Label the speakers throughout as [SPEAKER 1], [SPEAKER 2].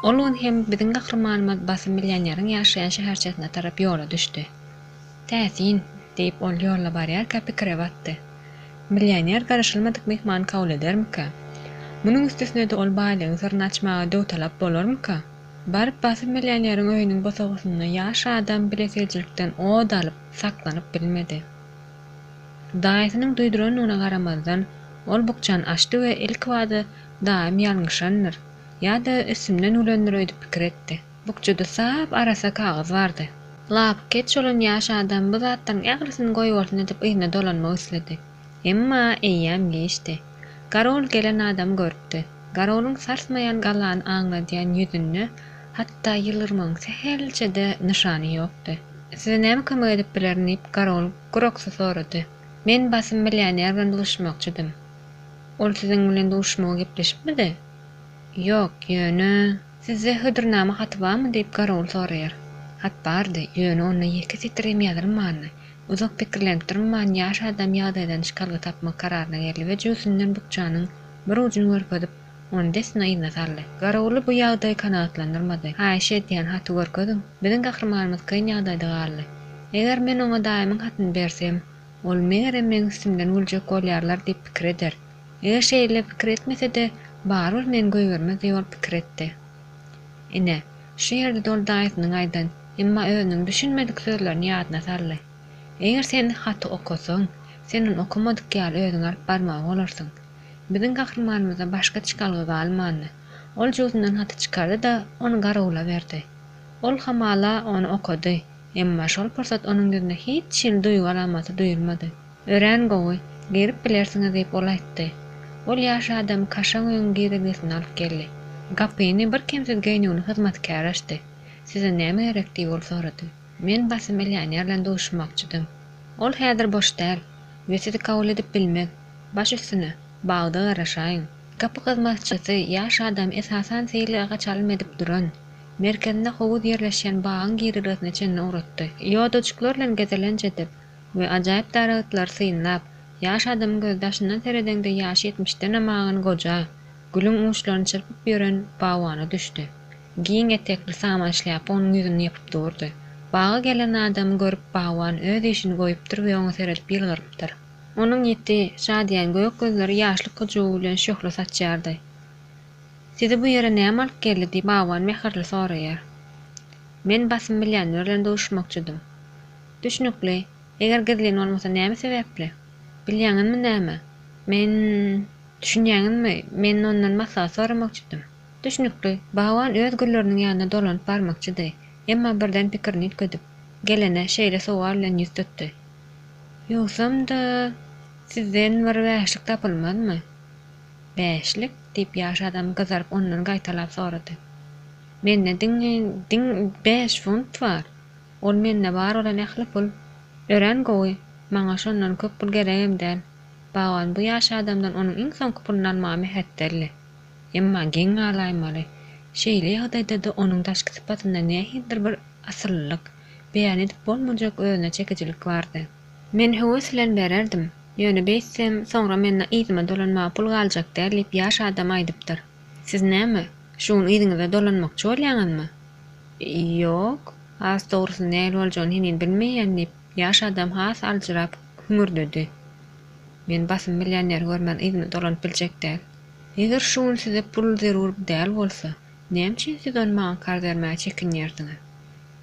[SPEAKER 1] Ol gün hem biziň gahrymanymyz basym millioneriň ýaşaýan şäherçesine tarap ýola düşdi. Täsin, diýip, ol ýolda barýarka pikire batdy. Millioner garaşylmadyk myhmany kabul edermikä? Munuň üstesine-de ol baýlygyň syryny açmaga döwtalap bolarmyka? Baryp basym millioneriň öýüniň bosagasynda ýaş adam bilesigelijilikden ot alyp, saklanyp bilmedi. Daýysynyň duýduranyna garamazdan, ol bukjany açdy we ilkibada daýym ýalňyşandyr, Ýa-da üstümden gülendir öýdüp pikir etdi. Bukjada sap arassa kagyz bardy. Lapykeç bolan ýaş adam bu zatlaryň ählisini goýbolsun edip yzyna dolanmak isledi. Emma eýýäm giçdi. Garawul gelen adamy görüpdi. Garawulyň sarsmaýan galany aňladýan ýüzünde hatda ýylgyrmagyň sähelçe-de nyşany ýokdy. Size näme kömek edip bilerin diýip, garawul guraksy sorady. Men basym millioner bilen duşmakçydym. Ol siziň bilen duşmagy gepleşipmidi? Ýok, ýöne. Sizde hödürnama haty barmy? diýip, garawul soraýar. Hat bardy, ýöne onda ýeke setir hem ýazylmandy. Uzak pikirlenip durman, ýaş adam ýagdaýdan çykalga tapmak kararyna geldi we jübüsinden bukjanyň bir ujuny görkezip, ony dessine yzyna saldy. Garawuly bu ýagdaý kanagatlandyrmady. Haýyş edýän, haty görkeziň. Biziň gahrymanymyz kyn ýagdaýda galdy. Eger men oňa daýymyň hatyny bersem, ol megerem meň üstümden güljek bolýarlar diýip pikir eder. Eger şeýle pikir etmese-de, barybir meni goýbermez diýip ol pikir etdi. Ine, şu ýerde-de ol daýysynyň aýdan, emma özüniň düşünmedik sözlerini ýadyna saldy. Eger sen haty okasaň, sen ony okamadyk ýaly özüňi alyp barmaly bolarsyň. Biziň gahrymanymyzda başga çykalga galmandy. Ol jübüsinden haty çykardy-da, ony garawula berdi. Ol hamala ony okady, emma şol pursat onuň ýüzünde hiç hili duýgy alamaty duýulmady. Örän gowy, girip bilersiňiz diýip ol aýtdy. Ol ýaş adamy kaşaň öýüň girelgesine alyp geldi. Gapyny bir kemsiz geýnüwli hyzmatkär açdy. Size näme gerek diýip ol sorady. Men basym millioner bilen duşmakçydym. Ol häzir boş däl we sizi kabul edip bilmez. Baş üstüne, bagda garaşaýyň. Gapy hyzmatçysy ýaş adamy esasan seýilgähe çalym edip duran, merkezinde howuz ýerleşýän bagyň girelgesine çenli ugratdy. Ýodajyklar bilen gezelenç edip, we ajaýyp daragtlary synlap, ýaş adamyň gözi daşyndan seredeňde ýaşy ýetmişdenem agan goja, gülüň uçlaryny çyrpyp ýören bagbana düşdi. Giň etekli saman şlýapa onuň ýüzüni ýapyp durdy. Baga gelen adamy görüp bagban öz işini goýupdyr we oňa seredip ýylgyrypdyr. Onuň ýiti, şadyýan gök gözleri ýaşlyk hyjuwy bilen şöhle saçýardy. Sizi bu ýere näme alyp geldi diýip bagban mähirli soraýar. Men basym millioner bilen duşmakçydym. Düşnükli. Eger gizlin bolmasa näme sebäpli? Bilýäňizmi näme? Men, düşünýäňizmi, men ondan maslahat soramakçydym. Düşnükli. Bagban öz gülleriniň ýanyna dolanyp barmakçydy. Emma birden pikirini üýtgedip, gelene şeýle sowal bilen ýüz tutdy. Ýogsam-da, sizden bir bäşlik tapylmazmy? Bäşlik? diýip, ýaş adam gyzaryp ondan gaýtalap sorady. Mende diňe, diň bäş funt bar. Ol mende bar bolan ähli pul. Örän gowy. Maňa şondan köp pul geregem däl. Bagban bu ýaş adamdan onuň iň soňky puluny almaga mähetdeldi. Emma geň galaýmaly, şeýle ýagdaýda-da onuň daşky sypatynda nähilidir bir asyllylyk, beýan edip bolmajak özüne çekijilik bardy. Men höwes bilen bererdim. Ýöne beýtsem, soňra mende yzyma dolanmaga pul galjak däl diýip ýaş adam aýdypdyr. Siz näme, şu gün yzyňyza dolanmakçy bolýaňyzmy? Ýok, has dogrusy nähili boljagyny heniz bilmeýän, diýip, ýaş adam has aljyrap hüňürdedi. Men basym millioneri görmän yzyma dolanyp biljek däl. Eger şu gün size pul zerur däl bolsa, näme üçin siz ony maňa karz bermäge çekinýärsiňiz?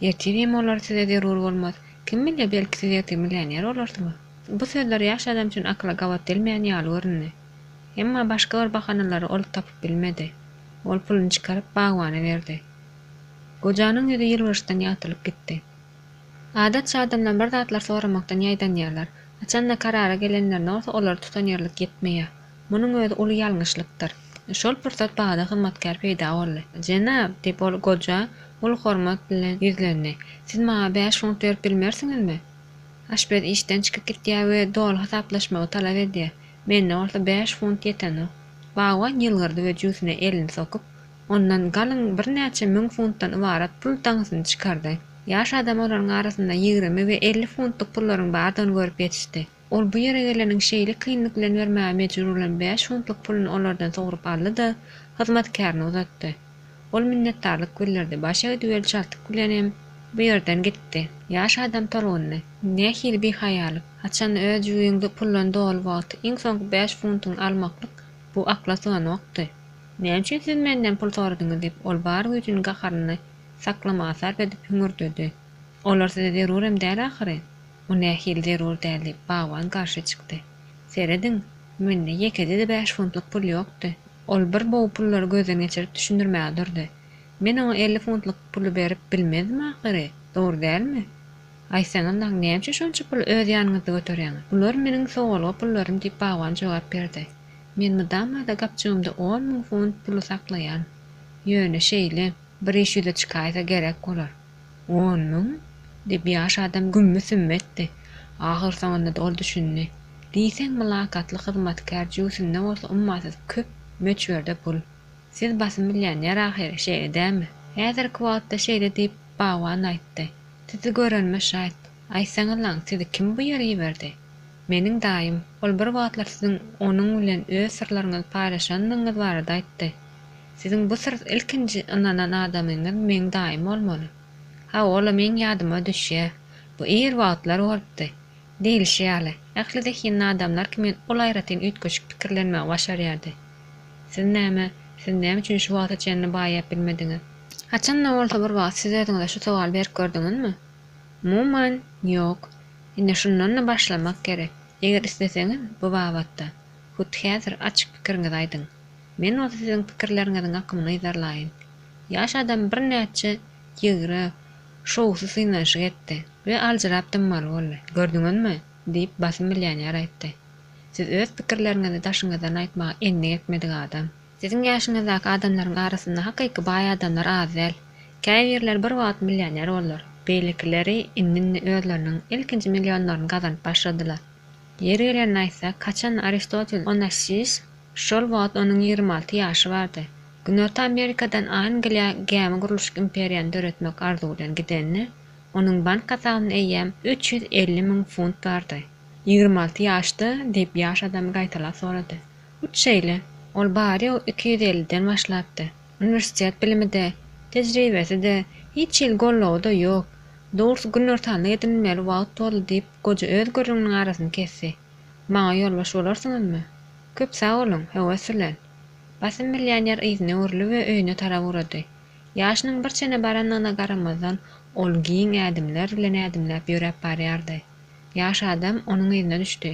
[SPEAKER 1] Ertir hem olar size zerur bolmaz. Kim bilýär, belki siz ertir millioner bolarsyňyz? Bu sözler ýaş adam üçin akyla gabat gelmeýän ýaly göründi. Emma başga bir bahanalary ol tapyp bilmedi. Ol puluny çykaryp, bagbana berdi. Gojanyň ýüzi ýylgyryşdan ýagtylyp gitdi. Adatça adamlar bir zatlar soramakdan ýaýdanýarlar. Haçan-da karara gelenlerinde bolsa olara tutanýerlilik ýetmeýär. Munuň özi uly ýalňyşlykdyr. Şol pursat bagda hyzmatkär peýda boldy. Jenap, diýip, ol goja uly hormat bilen ýüzlendi, siz maňa bäş funt berip bilmersiňizmi? Aşpez işden çykyp gitýär we doly hasaplaşmagy talap edýär. Mende bolsa bäş funt ýetenok. Bagban ýylgyrdy we jübüsine elini sokup, ondan galyň birnäçe müň funtdan ybarat pul daňysyny çykardy. Ýaş adam olaryň arasynda 20 we 50 funtlyk pullaryň bardygyny görüp ýetişdi. Ol bu ýere geleniň şeýle kynlyk bilen bermäge mejbur bolan bäş funtlyk puluny olardan sogrup aldy-da, hyzmatkärine uzatdy. Ol minnetdarlyk bildirdi, baş egdi weli çaltlyk bilen hem bu ýerden gitdi. Ýaş adam tolgundy. Nähili bihaýalyk! Haçanda öz jübiňde puldan doly wagty iň soňky bäş funtuňy almaklyk bu akla syganokdy. Näme üçin siz menden pul soradyňyz diýip, ol bar güýjüni gaharyny saklamaga sarp edip hüňürdedi. Olar size zerur hem däl ahyry. O nähili zerur däl diýip, bagban garşy çykdy. Serediň, mende ýekeje-de bäş funtlyk pul ýokdy. Ol bir bow pullary gözden geçirip düşündirmäge durdy. Men oňa 50 funtlyk puly berip bilmezdim ahyry, dogry dälmi? Aýtsaňyzlaň, näme üçin şonça puly öz ýanyňyzda göterýäňiz? Bular meniň sowalga pullarym diýip bagban jogap berdi. Men mydama-da gapjygymda 10,000 funt puly saklaýan. Ýöne şeýle bir iş ýüze çykaýsa gerek bolar. 10,000? diýip ýaş adam gümmi-sümmi etdi. Ahyrsoňunda-da ol düşündi. Diýseň mylakatly hyzmatkär jübüsinde bolsa ummasyz köp möçberde pul. Siz basym millioner ahyry, şeýle dälmi? Häzirki wagtda şeýle diýip, bagban aýtdy. Sizi görenime şat. Aýtsaňyzlaň, sizi kim bu ýere iberdi? Meniň daýym. Ol bir wagtlar siziň onuň bilen öz syrlaryňyzy paýlaşandygyňyz barada aýtdy. Siziň bu syry ilkinji ynanan adamyňyz meň daýym bolmaly. Hawa, ol-a meň ýadyma düşýä. Bu ir wagtlar bolupdy. Diýlişi ýaly, ähli zehinli adamlar kimin ol aýratyn üýtgeşik pikirlenmegi başarýardy. Siz näme, siz näme üçin şu wagta çenli baýap bilmediňiz? Haçan-da bolsa bir wagt siz özüňize şu sowaly berip gördüňizmi? Umuman, ýok. Ine şundan-da başlamak gerek. Eger isleseňiz, bu babatda, hut häzir açyk pikiriňizi aýdyň. Men bolsa siziň pikirleriňiziň akymyny yzarlaýyn. Ýaş adam birnäçe ýygra, şowsuz synanyşyk etdi we aljyrap dymmaly boldy. Gördüňizmi? diýip, basym millioner aýtdy. Siz öz pikirleriňizi daşyňyzdan aýtmaga endik etmedik adam. Siziň ýaşyňyzdaky adamlaryň arasynda hakyky baý adamlar az däl. Käbirleri bir wagt millioner boldular, beýlekileri indi-indi özleriniň ilkinji millionlaryny gazanyp başladylar. Ýeri gelende aýtsak, haçan Aristotel Onassis, şol wagt onuň 26 ýaşy bardy, Günorta Amerikadan Angliýa gämi gurluşyk imperiýany döretmek arzuwy bilen gidende, onuň bank hasabynda eýýäm 350 müň funt bardy. 26 ýaşda? diýip, ýaş adam gaýtalap sorady. Hut şeýle. Ol bary-ýogy 250-den başlapdy. Uniwersitet bilimi-de, tejribesi-de, hiç hili goldawy-da ýok. Dogrusy, günortanlyk edinilmeli wagt boldy, diýip, goja öz gürrüňiniň arasyny kesdi. Maňa ýolbaş bolarsyňyzmy? Köp sag boluň, höwes bilen. Basym millioner yzyna öwrüldi we öýüne tarap ugrady. Ýaşynyň bir çene barandygyna garamazdan, ol giň ädimler bilen ädimläp ýöräp barýardy. Ýaş adam onuň yzyna düşdi.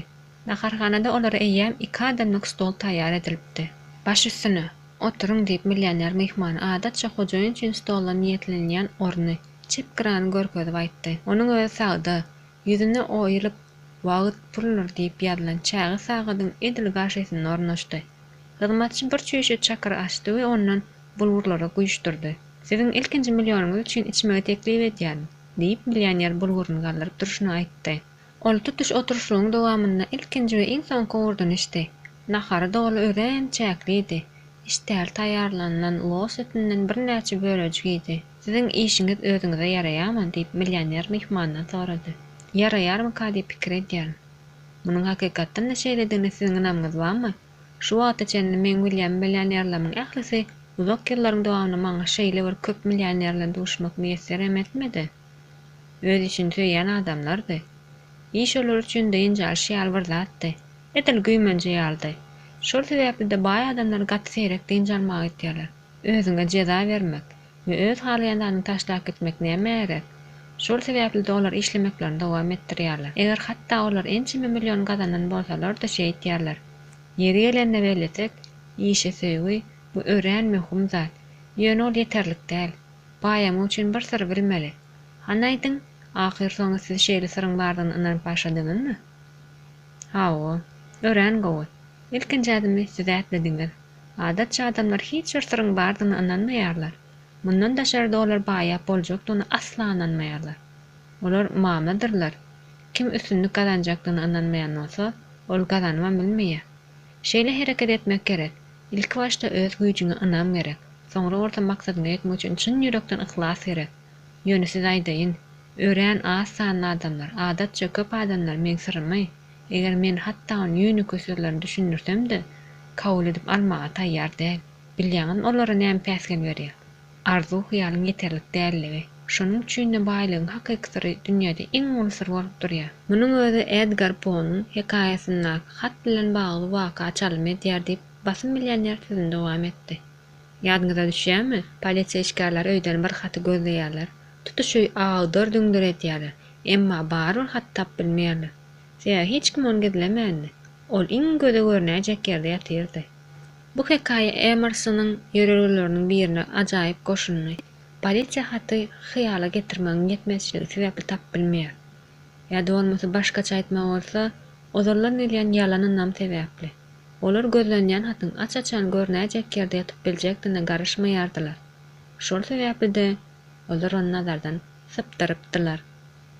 [SPEAKER 1] Naharhanada olara eýýäm iki adamlyk stol taýýar edilipdi. Baş üstüne, oturyň, diýip, millioner myhmana adatça hojaýyn üçin stolda niýetlenilýän orny, çep gyrany görkezip aýtdy. Onuň özi sagda, ýüzüne oýulyp Wagt puldur diýip ýazylan çäge sagadyň edil garşysynda ornaşdy. Hyzmatçy bir çüýşe çakyr açdy we ondan bulgurlara guýuşdyrdy. Siziň ilkinji millionyňyz üçin içmegi teklip edýärin, diýip, millioner bulguryny galdyryp durşuna aýtdy. Ol tutuş oturyşlygyň dowamynda ilkinji we iň soňky owurdyny içdi. Nahary doly örän çäklidi. Işdäli taýýarlanylan los etinden birnäçe bölejik iýdi. Siziň işiňiz özüňize ýaraýarmy? diýip, millioner myhmandan sorady. Ýaraýarmyka diýip pikir edýärin. Munuň hakykatdan-da şeýledigine siziň ynamyňyz barmy? Şu wagta çenli meň bilýän millionerlerimiň ählisi uzak ýyllaryň dowamynda maňa şeýle bir köp millioner bilen duşmak miýesser hem etmedi. Öz işini söýýän adamlardy. Iş olar üçin dynç alyş ýaly bir zatdy. Edil güýmenje ýalydy. Şol sebäpli-de baý adamlar gaty seýrek dynç almaga gidýärler. Özüňe jeza bermek we öz halaýan zadyňy taşlap gitmek nämä gerek? Şol sebäpli-de olar işlemeklerini dowam etdirýärler. Eger hatda olar ençeme million gazanan bolsalar-da şeýtýärler. Ýeri gelende bellesek, işe söýgi, bu örän möhüm zat. Ýöne ol ýeterlik däl. Baýamak üçin bir syry bilmeli. Hany aýdyň, ahyrsoňy siz şeýle syryň bardygyna ynanyp başladyňyzmy? Hawa, örän gowy. Ilkinji ädimi siz ätlediňiz. Adatça adamlar hiç bir syryň bardygyna ynanmaýarlar. Mundan daşary-da olar baýap boljakdygyna asla ynanmaýarlar. Olar mamladyrlar. Kim üstünlik gazanjakdygyna ynanmaýan bolsa, ol gazanybam bilmeýär. Şeýle hereket etmek gerek. Ilkibaşda öz güýjüňe ynam gerek. Soňra bolsa maksadyňa ýetmek üçin çyn ýürekden yhlas gerek. Ýöne size aýdaýyn, örän az sanly adamlar, adatça köp adamlar meň syrymy, eger men hatda ony ýönekeý sözlerini düşündirsem-de, kabul edip almaga taýýar däl. Bilýäňizmi olara näme päsgel berýär? Arzuw-hyýalyň ýeterlik dälligi. Şonuň üçin-de baýlygyň hakyky syry dünýäde iň uly syr bolup durýar. Munuň özi Edgar Ponuň hekaýasyndaky hat bilen bagly waka çalym edýär diýip, basym millioner sözüni dowam etdi. Ýadyňyza düşýärmi, polisiýa işgärleri öýden bir haty gözleýärler. Tutuş öýi agdar-düňder edýärler. Emma barybir haty tapyp bilmeýärler. Sebäbi hiç kim ony gizlemändi. Ol iň göze görünäýjek ýerde ýatyrdy. Bu hekaýa Emersonyň ýörelgeleriniň birine ajaýyp goşundy, Polisiýa haty hyýala getirmegiň ýetmezçiligi sebäpli tapyp bilmeýär. Ýa-da bolmasa başgaça aýtmak bolsa, ozaldan gelýän ýalan ynam sebäpli. Olar gözlenýän hatyň aç-açan görnäýjek ýerde ýatyp biljekdigine garaşmaýardylar. Şol sebäpli-de, olar ony nazardan sypdyrypdylar.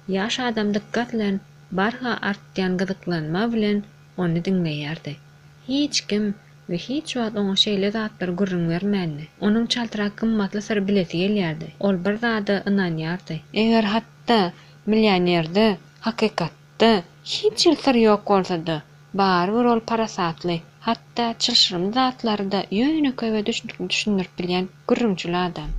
[SPEAKER 1] Ýaş adam dykgat bilen, barha artýan gyzyklanma bilen ony diňleýärdi. Hiç kim we hiç wagt oňa şeýle zatlary gürrüň bermändi. Onuň çaltrak gymmatly syry bilesi gelýärdi. Ol bir zada ynanýardy. Eger hatda millionerde hakykatda hiç hili syr ýok bolsa-da, barybir ol parasatly, hatda çylşyrymly zatlary-da ýönekeý we düşnükli düşündirip bilýän gürrüňçil adam.